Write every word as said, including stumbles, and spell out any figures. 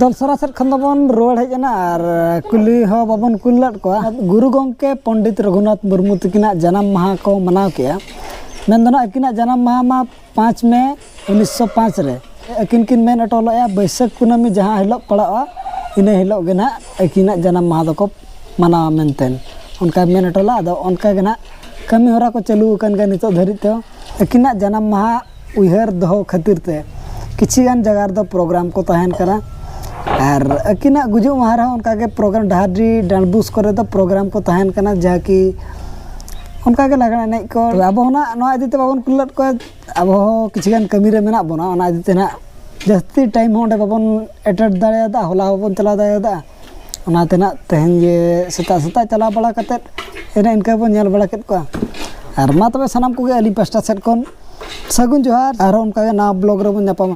ᱫᱚᱞᱥᱚᱨᱟ ᱥᱮᱫ ᱠᱷᱚᱱ ᱫᱚᱵᱚᱱ ᱨᱩᱣᱟᱹᱲ ᱦᱮᱡ ᱮᱱᱟ ᱟᱨ ᱠᱩᱞᱤ ᱦᱚᱸ ᱵᱟᱵᱚᱱ ᱠᱩᱞ ᱞᱮᱫ ᱠᱚᱣᱟ᱾ ᱜᱩᱨᱩ ᱜᱚᱢᱠᱮ ᱯᱚᱱᱰᱤᱛ ᱨᱚᱜᱷᱩᱱᱟᱛᱷ ᱢᱩᱨᱢᱩ ᱛᱟᱹᱠᱤᱱᱟᱜ ᱡᱟᱱᱟᱢ ᱢᱟᱦᱟ ᱠᱚ ᱢᱟᱱᱟᱣ ᱠᱮᱜᱼᱟ᱾ ᱢᱮᱱ ᱫᱚ ᱱᱟᱜ ᱟᱹᱠᱤᱱᱟᱜ ᱡᱟᱱᱟᱢ ᱢᱟᱦᱟ ᱢᱟ ᱯᱟᱸᱪ ᱢᱮ ᱩᱱᱤᱥᱥᱚ ᱯᱟᱸᱪ ᱨᱮ᱾ ᱟᱹᱠᱤᱱ ᱠᱤᱱ ᱢᱮᱱ ᱦᱚᱴᱚ ᱞᱮᱫᱼᱟ, ᱵᱟᱹᱭᱥᱟᱹᱠᱷ ᱠᱩᱱᱟᱹᱢᱤ ᱡᱟᱦᱟᱸ ᱦᱤᱞᱳᱜ ᱯᱟᱲᱟᱜᱼᱟ, ᱤᱱᱟᱹ ᱦᱤᱞᱳᱜ ᱜᱮ ᱱᱟᱜ ᱟᱹᱠᱤᱱᱟᱜ ᱡᱟᱱᱟᱢ ᱢᱟᱦᱟ ᱫᱚᱠᱚ ᱢᱟᱱᱟᱣᱟ ᱢᱮᱱᱛᱮ᱾ ᱚᱱᱠᱟ ᱢᱮᱱ ᱦᱚᱴᱚ ᱞᱮᱫᱼᱟ᱾ ᱟᱫᱚ ᱚᱱᱠᱟ ᱜᱮ ᱱᱟᱜ ᱠᱟᱹᱢᱤ ᱦᱚᱨᱟ ᱠᱚ ᱪᱟᱹᱞᱩ ᱟᱠᱟᱱ ᱜᱮᱭᱟ ᱱᱤᱛᱚᱜ ᱫᱷᱟᱹᱨᱤᱡ ᱛᱮ᱾ ᱟᱹᱠᱤᱱᱟᱜ ᱡᱟᱱᱟᱢ ᱢᱟᱦᱟ ᱩᱭᱦᱟᱹᱨ ᱫᱚᱦᱚ ᱠᱷᱟᱹᱛᱤᱨ ᱛᱮ ᱠᱤᱪᱷᱤ ᱜᱟᱱ ᱡᱟᱭᱜᱟ ᱨᱮᱫᱚ ᱯᱨᱳᱜᱨᱟᱢ ᱠᱚ ᱛᱟᱦᱮᱱ ᱠᱟᱱᱟ᱾ ᱟᱨ ᱟᱹᱠᱤᱱᱟᱜ ᱜᱩᱡᱩᱜ ᱢᱟᱦᱟ ᱨᱮᱦᱚᱸ ᱚᱱᱠᱟᱜᱮ ᱯᱨᱳᱜᱨᱟᱢ, ᱰᱟᱦᱟᱨᱰᱤ ᱰᱟᱸᱰᱵᱩᱥ ᱠᱚᱨᱮ ᱫᱚ ᱯᱨᱳᱜᱨᱟᱢ ᱠᱚ ᱛᱟᱦᱮᱱ ᱠᱟᱱᱟ, ᱡᱟᱦᱟᱸ ᱠᱤ ᱚᱱᱠᱟᱜᱮ ᱞᱟᱜᱽᱬᱮ ᱮᱱᱮᱡ ᱠᱚ᱾ ᱛᱚᱵᱮ ᱟᱵᱚ ᱦᱚᱸ ᱱᱟᱜ ᱱᱚᱣᱟ ᱤᱫᱤ ᱛᱮ ᱵᱟᱵᱚᱱ ᱠᱩᱞ ᱞᱮᱫ ᱠᱚᱣᱟ᱾ ᱟᱵᱚ ᱦᱚᱸ ᱠᱤᱪᱷᱤ ᱜᱟᱱ ᱠᱟᱹᱢᱤ ᱨᱮ ᱢᱮᱱᱟᱜ ᱵᱚᱱᱟ, ᱚᱱᱟ ᱤᱫᱤ ᱛᱮ ᱱᱟᱜ ᱡᱟᱹᱥᱛᱤ ᱴᱟᱭᱤᱢ ᱦᱚᱸ ᱚᱸᱰᱮ ᱵᱟᱵᱚᱱ ᱮᱴᱮᱱᱰ ᱫᱟᱲᱮᱭᱟᱫᱟ, ᱦᱚᱞᱟ ᱦᱚᱸ ᱵᱟᱵᱚᱱ ᱪᱟᱞᱟᱣ ᱫᱟᱲᱮᱭᱟᱫᱟ᱾ ᱚᱱᱟᱛᱮ ᱱᱟᱜ ᱛᱮᱦᱮᱧ ᱜᱮ ᱥᱮᱛᱟᱜ ᱥᱮᱛᱟᱜ ᱪᱟᱞᱟᱣ ᱵᱟᱲᱟ ᱠᱟᱛᱮᱫ ᱮᱱᱮ ᱤᱱᱠᱟᱹ ᱵᱚᱱ ᱧᱮᱞ ᱵᱟᱲᱟ ᱠᱮᱫ ᱠᱚᱣᱟ᱾ ᱟᱨ ᱢᱟ ᱛᱚᱵᱮ ᱥᱟᱱᱟᱢ ᱠᱚᱜᱮ ᱟᱹᱞᱤᱧ ᱯᱟᱥᱴᱟ ᱥᱮᱫ ᱠᱷᱚᱱ ᱥᱟᱹᱜᱩᱱ ᱡᱚᱦᱟᱨ᱾ ᱟᱨᱦᱚᱸ ᱚᱱᱠᱟᱜᱮ ᱱᱟᱣᱟ ᱵᱞᱚᱜ ᱨᱮᱵᱚᱱ ᱧᱟᱯᱟᱢᱟ᱾